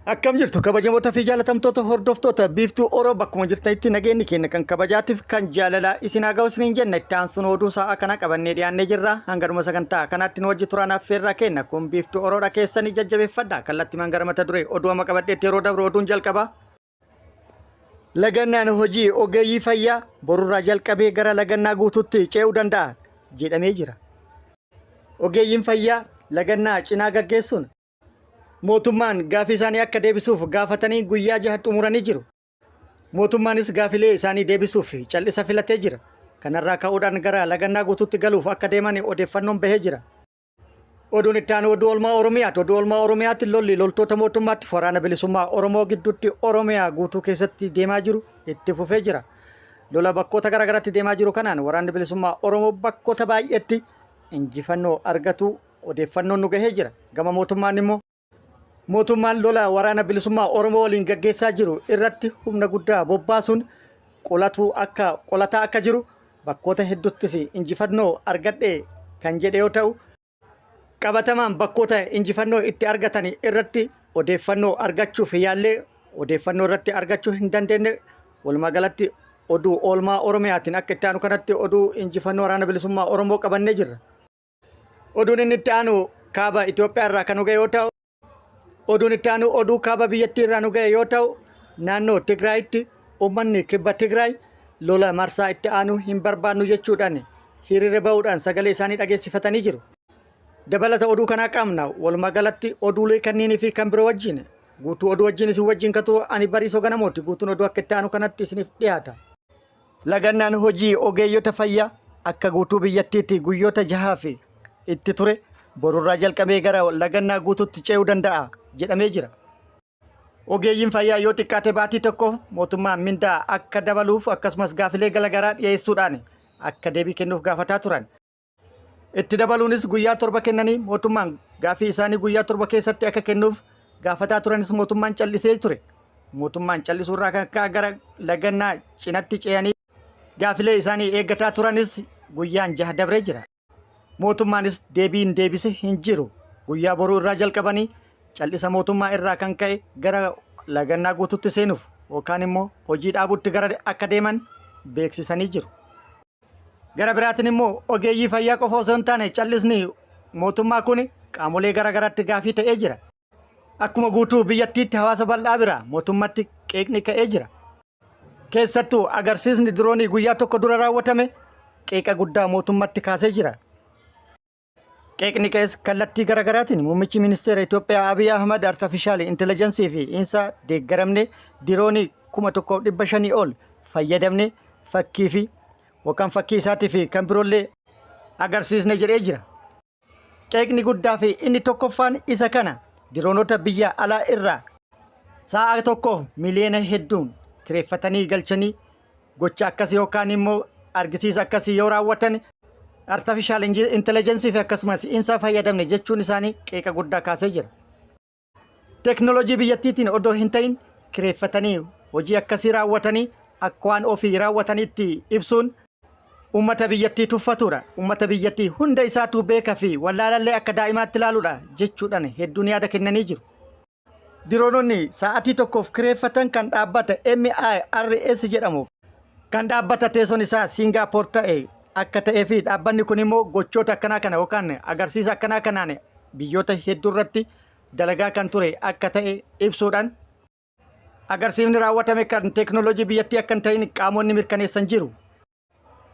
Akkam jirtu kabajamoota fi jaalatamtoota hordoftoota Biiftuu Oro, bakkuma jirtanitti nageenyi keenya kan kabajaatiif kan jaalalaa isin haa ga'u isiniin jenna. Itti aansuun oduu sa'a kana qabannee dhiyaannee jirra. Hanga dhuma sagantaa kanaatti nu wajji turaan affeerraa kenna. Kun Biiftuu Oroodha, keessanii jajjabeeffadha. Kallattimaan gara mata duree oduu amma qabadheetti yeroo dabru oduun jalqaba. Lagannaan hojii ogeeyyii fayyaa borurraa jalqabee gara lagannaa guutuutti ce'uu danda'a jedhamee jira. Ogeeyyiin fayyaa lagannaa cinaa gaggeessuun mootummaan gaafii isaanii akka deebisuuf gaafatanii guyyaa jaha xumuranii jiru. Mootummaanis gaafilee isaanii deebisuuf cal'isa filatee jira. Kanarraa ka'uudhaan gara lagannaa guutuutti galuuf akka deeman odeeffannoon bahee jira. Oduun itti aanu oduu oolmaa Oromiyaati. Oduu oolmaa Oromiyaatti lolli loltoota mootummaatti waraana bilisummaa Oromoo gidduutti Oromiyaa guutuu keessatti deemaa jiru itti fufee jira. Lola bakkoota garaagaraatti deemaa jiru kanaan waraanni bilisummaa Oromoo bakkoota baay'eetti injifannoo argatu odeeffannoon nu gahee jira. Gama mootummaan immoo mootummaan lola waraana bilisummaa Oromoo waliin gaggeessaa jiru irratti humna guddaa bobbaasuun qolatuu akka qolataa akka jiru, bakkoota hedduuttis injifannoo argadhe kan jedhe yoo ta'u, qabatamaan bakkoota injifannoo itti argatan irratti odeeffannoo argachuuf yaallee odeeffannoo irratti argachuu hin dandeenye. Walumaa galatti oduu oolmaa Oromiyaatiin akka itti aanu kanatti oduu injifannoo waraana bilisummaa Oromoo qabannee jirra. Oduun inni itti aanu kaaba Itoophiyaa irraa kan nu ga'e yoo ta'u, oduun itti aanu oduu kaaba biyyattii irraa nu ga'e yoo ta'u, naannoo Tigraayitti uummanni kibba Tigraay lola marsaa itti aanu hin barbaannu jechuudhaan hiriira ba'uudhaan sagalee isaanii dhageessifatanii jiru. Dabalata oduu kanaa qabna. Walumaa galatti oduulee kanneenii fi kan biroo wajjin guutuu oduu wajjin isin wajjin kan turu ani Bariisoo Ganamooti. Guutuun oduu akka itti aanu kanatti isiniif dhiyaata. Lagannaan hojii ogeeyyota fayyaa akka guutuu biyyattiitti guyyoota jahaaf itti ture borurraa jalqabee gara lagannaa guutuutti ce'uu danda'a jedhamee jira. Ogeeyyiin fayyaa yoo xiqqaate baatii tokkoof mootummaan mindaa akka dabaluuf akkasumas gaafilee garagaraa dhiyeessuudhaan akka deebii kennuuf gaafataa turan. Itti dabaluunis guyyaa 7 kennanii mootummaan gaaffii isaanii guyyaa 7 keessatti akka kennuuf gaafataa turanis mootummaan callisee ture. Mootummaan callisuu irraa kan ka'e gara lagannaa cinatti ce'anii gaafilee isaanii eeggataa turanis guyyaan jaha dabree jira. Mootummaanis deebiin deebise hin jiru. Guyyaa boruu irraa jalqabanii cal'isa mootummaa irraa kan ka'e gara lagannaa guututti seenuuf yookaan immoo hojii dhaabutti gara akka deeman beeksisanii jiru. Gara biraatiin immoo ogeeyyii fayyaa qofa osoo hin taane callisni mootummaa kun qaamolee gara garaatti gaafii ta'ee jira. Akkuma guutuu biyyattiitti hawaasa bal'aa bira mootummatti qeeqni ka'ee jira. Keessattuu agarsiisni diroonii guyyaa tokko dura raawwatame qeeqa guddaa mootummatti kaasee jira. Qeeqni ka'es kallattii gara garaatiin muummichi ministeera Itoophiyaa Abiy Ahmad artifishaal intelligensii fi insa deeggaramne diroonii 1500 ol fayyadamne fakkii fi yookaan fakkii isaatii fi kan biroollee agarsiisne jedhee jira. Qeeqni guddaa fi inni tokkoffaan isa kana, diroonota biyya alaa irraa sa'a tokkoof miliyoona hedduun kireeffatanii galchanii gocha akkasii yookaan immoo argisiisa akkasii yoo raawwatan artificial intelligence fi akkasumas insa fayyadamne jechuun isaanii qeeqa guddaa kaasee jira. Teknoolojii biyyattiitiin odoo hin ta'in kireeffatanii hojii akkasii raawwatanii akka waan ofii raawwataniitti ibsuun uummata biyyattii tuffatuudha. Uummata biyyattii hunda isaatu beeka fi wallaalallee akka daa'imaatti ilaaluudha jechuudhaan hedduun yaada kennanii jiru. Diroononni sa'aatii tokkoof kireeffatan kan dhaabbata MIRS jedhamu kan dhaabbata teessoon isaa Siingaapoor ta'e akka ta'ee fi dhaabbanni kun immoo gochoota akkanaa kana yookaan agarsiisa akkanaa kanaan biyyoota hedduu irratti dalagaa kan ture akka ta'e ibsuudhaan agarsiifni raawwatame kan teeknooloojii biyyattii akka hin ta'in qaamonni mirkaneessan jiru.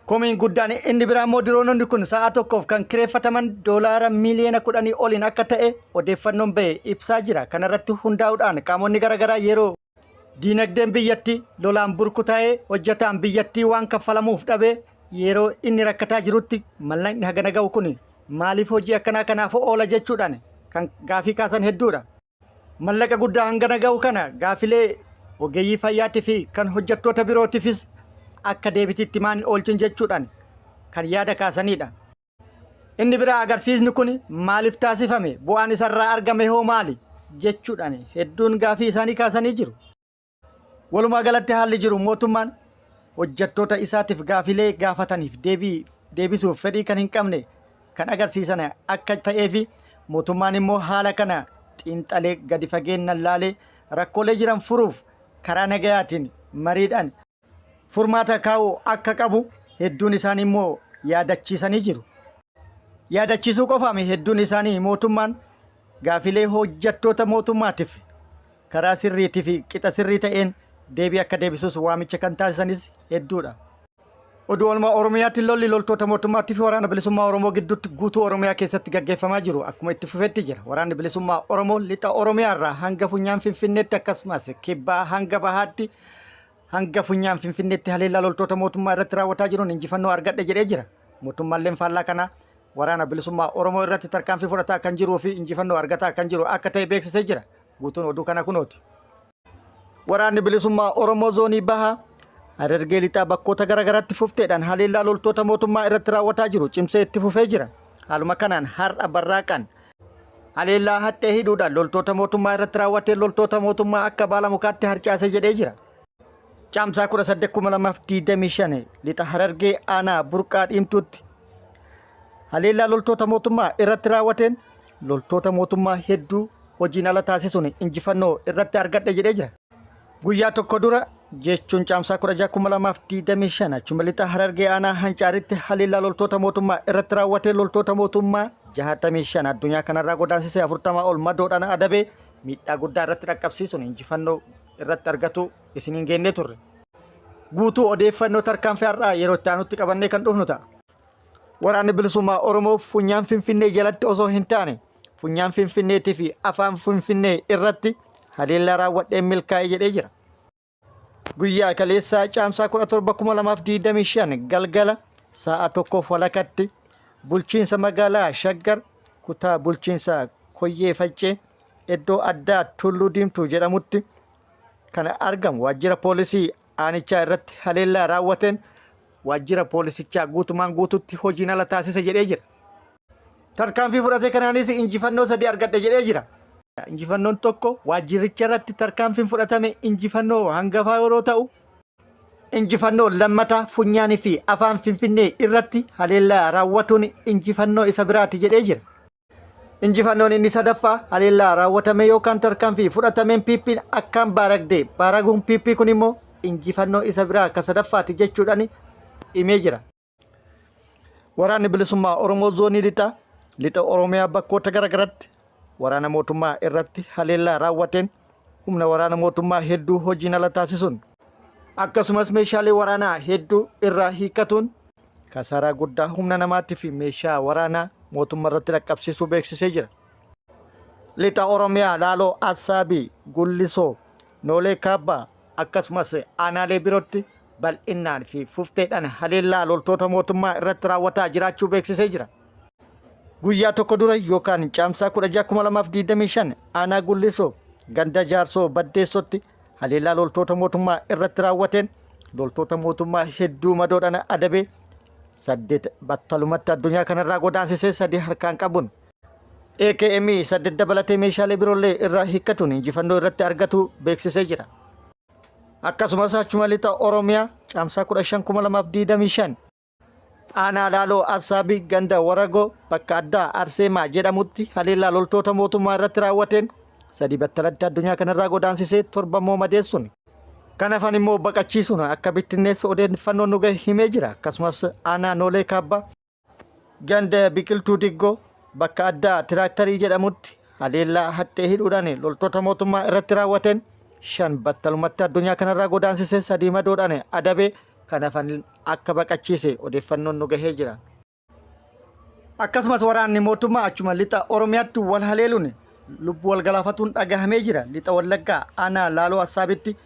Komiin guddaan inni biraa immoo diroononni kun sa'a tokkoof kan kireeffataman doolaara miiliyoona 10 oliin akka ta'e odeeffannoon bahe ibsaa jira. Kanarratti hundaa'uudhaan qaamonni garaagaraa yeroo diinagdeen biyyattii lolaan burkutaa'ee hojjetaan biyyattii waan kaffalamuuf dhabee yeroo inni rakkataa jirutti mallaqni hagana ga'u kun maaliif hojii akkanaa kanaaf oola jechuudhaan kan gaafii kaasan hedduudha. Mallaqa guddaa hangana ga'u kana gaafilee ogeeyyii fayyaatii fi kan hojjettoota birootiifis akka deebitiitti maan oolchin jechuudhaan kan yaada kaasanidha. Inni biraa agarsiisni kun maaliif taasifame, bu'aan isarraa argame hoo maali jechuudhaan hedduun gaafii isaanii kaasanii jiru. Walumaa galatti haalli jiru mootummaan hojjettoota isaatiif gaafilee gaafataniif deebii deebisuuf fedhii kan hin qabne kan agarsiisan akka ta'ee fi mootummaan immoo haala kana xiinxalee gadi fageennan laalee rakkoolee jiran furuuf karaa nagayaatiin mariidhaan furmaata kaa'uu akka qabu hedduun isaanii immoo yaadachiisanii jiru. Yaadachiisuu qofaami hedduun isaanii mootummaan gaafilee hojjettoota mootummaatiif karaa sirriitii fi qixa sirrii ta'een deebii akka deebisuus waamicha kan taasisanis hedduudha. Oduu oolmaa Oromiyaatti lolli loltoota mootummaatti fi waraana bilisummaa Oromoo gidduutti guutuu Oromiyaa keessatti gaggeeffamaa jiru akkuma itti fufetti jira. Waraanni bilisummaa Oromoo lixa Oromiyaa irraa hanga funyaan Finfinneetti akkasumas kibbaa hanga bahaatti hanga funyaan Finfinneetti haleellaa loltoota mootummaa irratti raawwataa jiruun injifannoo argadhe jedhee jira. Mootummaalleen faallaa kanaa waraana bilisummaa Oromoo irratti tarkaanfii fudhataa kan jiruu fi injifannoo argataa kan jiru akka ta'e beeksisee jira. Guutuun oduu kana kunooti. Waraanni bilisummaa Oromoo zoonii bahaa Harargee lixaa bakkoota garaagaraatti fufteedhaan haleellaa loltoota mootummaa irratti raawwataa jiru cimsee itti fufee jira. Haaluma kanaan har'a barraaqaan haleellaa haxxee hidhuudhaan loltoota mootummaa irratti raawwatee loltoota mootummaa akka baala mukaatti harcaase jedhee jira. Caamsaa 18,2025 lixa Harargee aanaa Burqaa Dhiimtuutti haleellaa loltoota mootummaa irratti raawwateen loltoota mootummaa hedduu hojiin ala taasisuun injifannoo irratti argadhe jedhee jira. Guyyaa tokko dura jechuun caamsaa 16,2025 achuma lixa Harargee aanaa Hancaaritti haleellaa loltoota mootummaa irratti raawwatee loltoota mootummaa 65 addunyaa kanarraa godaansisee 40 ol madoodhaan adabee miidhaa guddaa irratti dhaqqabsiisuun injifannoo irratti argatu isiniin geennee turre. Guutuu odeeffannoo tarkaanfii har'aa yeroo itti aanutti qabannee kan dhufnu ta'a. Waraanni bilisummaa Oromoo funyaan Finfinnee jalatti osoo hin taane funyaan Finfinneetii fi afaan Finfinnee irratti haleellaa raawwadheen milkaa'e jedhee jira. Guyyaa kaleessaa caamsaa 17,2025 galgala sa'a tokkoof walakatti bulchiinsa magaalaa Shaggar kutaa bulchiinsa Koyyee Faccee iddoo addaa Tulluu Diimtuu jedhamutti kan argamu waajjira poolisii aanichaa irratti haleellaa raawwateen waajjira poolisichaa guutumaan guututti hojiin ala taasise jedhee jira. Tarkaanfii fudhate kanaanis injifannoo sadii argadhe jedhee jira. Injifannoon tokko waajjiricha irratti tarkaanfiin fudhatame injifannoo hangafaa yeroo ta'u, injifannoo lammataa funyaanii fi afaan Finfinnee irratti haleellaa raawwatuun injifannoo isa biraati jedhee jira. Injifannoon inni sadaffaa haleellaa raawwatame yookaan tarkaanfii fudhatameen PP'n akkaan baaragde. Baaraguun PP kun immoo injifannoo isa biraa kan sadaffaati jechuudhaan himee jira. Waraanni bilisummaa Oromoo zoonii lixaa lixa Oromiyaa bakkoota garaagaraatti waraana mootummaa irratti haleellaa raawwateen humna waraana mootummaa hedduu hojiin ala taasisuun akkasumas meeshaalee waraanaa hedduu irraa hiikkatuun kasaaraa guddaa humna namaatii fi meeshaa waraanaa mootummaa irratti dhaqqabsiisuu beeksisee jira. Lixa Oromiyaa Laaloo Assaabii, Gullisoo, Noolee Kaabbaa akkasumas aanaalee birootti bal'innaan fi fufteedhaan haleellaa loltoota mootummaa irratti raawwataa jiraachuu beeksisee jira. Guyyaa tokko dura yookaan caamsaa 16,2025 aanaa Gullisoo ganda Jaarsoo Baddeessootti haleellaa loltoota mootummaa irratti raawwateen loltoota mootummaa hedduu madoodhaan adabee saddeet battalumatti addunyaa kanarraa godaansisee sadii harkaan qabuun AKM saddeet dabalatee meeshaalee biroollee irraa hiikkatuun injifannoo irratti argatu beeksisee jira. Akkasumas achuma lixa Oromiyaa caamsaa 15,2025 Aanaa Laaloo Assaabii ganda Waragoo bakka addaa Arseemaa jedhamutti haleellaa loltoota mootummaa irratti raawwateen sadii battalatti addunyaa kanarraa godaansisee torba immoo madeessuun kan hafan immoo baqachiisuun akka bittinneessu odeeffannoon nu gahe himee jira. Akkasumas aanaa Noolee Kaabbaa ganda Biqiltuu Diggoo bakka addaa Tiraaktarii jedhamutti haleellaa haxxee hidhuudhaan loltoota mootummaa irratti raawwateen shan battalumatti addunyaa kanarraa godaansisee sadii madoodhaan adabee kan hafan akka baqachiise odeeffannoon nu gahee jira. Akkasumas waraanni mootummaa achuma lixa Oromiyaatti wal haleeluun lubbuu wal galaafatuun dhagahamee jira. Lixa Wallaggaa aanaa Laaloo Assaabitti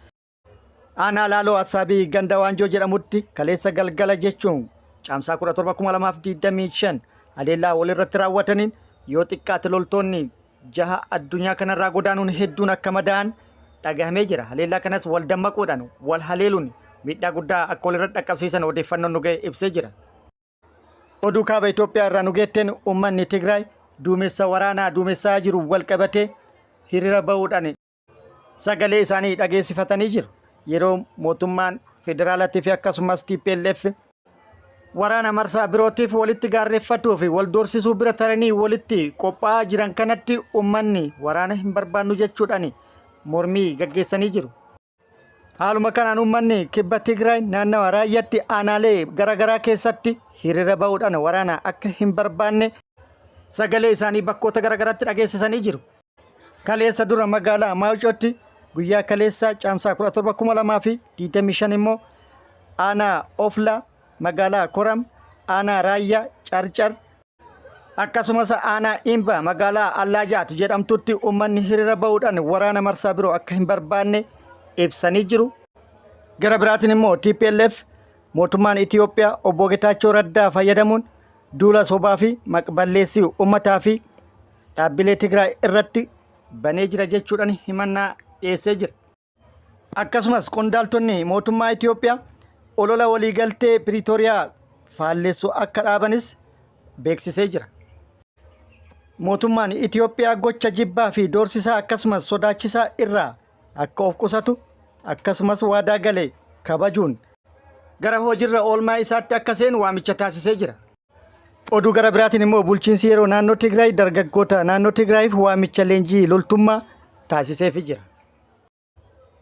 Aanaa Laaloo Assaabii ganda Waanjoo jedhamutti kaleessa galgala jechuun caamsaa 17,2025 haleellaa walirratti raawwataniin yoo xiqqaate loltoonni jaha addunyaa kanarraa godaanuun hedduun akka madaa'an dhagahamee jira. Haleellaa kanas wal dammaquudhaan wal haleeluun miidhaa guddaa akka walirratti dhaqqabsiisan odeeffannoon nu ga'e ibsee jira. Oduu kaaba Itoophiyaa irraa nu geetteen uummanni Tigraay duumessa waraanaa duumessaa jiru wal qabatee hiriira ba'uudhaan sagalee isaanii dhageessifatanii jiru. Yeroo mootummaan federaalaatii fi akkasumas TPLF waraana marsaa birootiif walitti gaarreeffatuu fi wal doorsisuu bira taranii walitti qophaa'aa jiran kanatti uummanni waraana hin barbaannu jechuudhaan mormii gaggeessanii jiru. Haaluma kanaan uummanni kibba Tigraay naannawa Raayyaatti aanaalee garaagaraa keessatti hiriira ba'uudhaan waraana akka hin barbaanne sagalee isaanii bakkoota garaagaraatti dhageessisanii jiru. Kaleessa dura magaalaa Maayicootti guyyaa kaleessa caamsaa 17,2025 immoo aanaa Oflaa magaalaa Koram aanaa Raayyaa Carcar akkasumas aanaa Imba magaalaa Allaajaat jedhamtutti uummanni hiriira ba'uudhaan waraana marsaa biroo akka hin barbaanne ibsanii jiru. Gara biraatiin immoo TPLF mootummaan Itiyoophiyaa obbo Getaachoo Raddaa fayyadamuun duula sobaa fi maqballeessii uummataa fi dhaabbilee Tigraay irratti banee jira jechuudhaan himannaa dhiyeessee jira. Akkasumas qondaaltonni mootummaa Itiyoophiyaa olola waliigaltee Piriitooriyaa faallessu akka dhaabanis beeksisee jira. Mootummaan Itiyoophiyaa gocha jibbaa fi doorsisaa akkasumas sodaachisaa irraa akka of qusatu akkasumas waadaa gale kabajuun gara hojiirra oolmaa isaatti akka seenu waamicha taasisee jira. Oduu gara biraatiin immoo bulchiinsi yeroo naannoo Tigraay dargaggoota naannoo Tigraayiif waamicha leenjii loltummaa taasiseefii jira.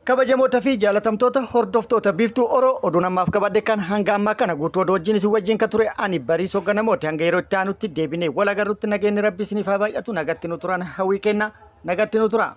Kabajamoota fi jaalatamtoota hordoftoota Biiftuu Oro oduun ammaaf qabadhe kan hanga ammaa kana guutuu oduu wajjin isin wajjin kan ture ani Bariisoo Ganamooti hanga yeroo itti aanutti deebinee wal agarrutti nageenyi rabbi isiniif haa baay'atu nagatti nu turan hawwii kenna nagatti nu tura.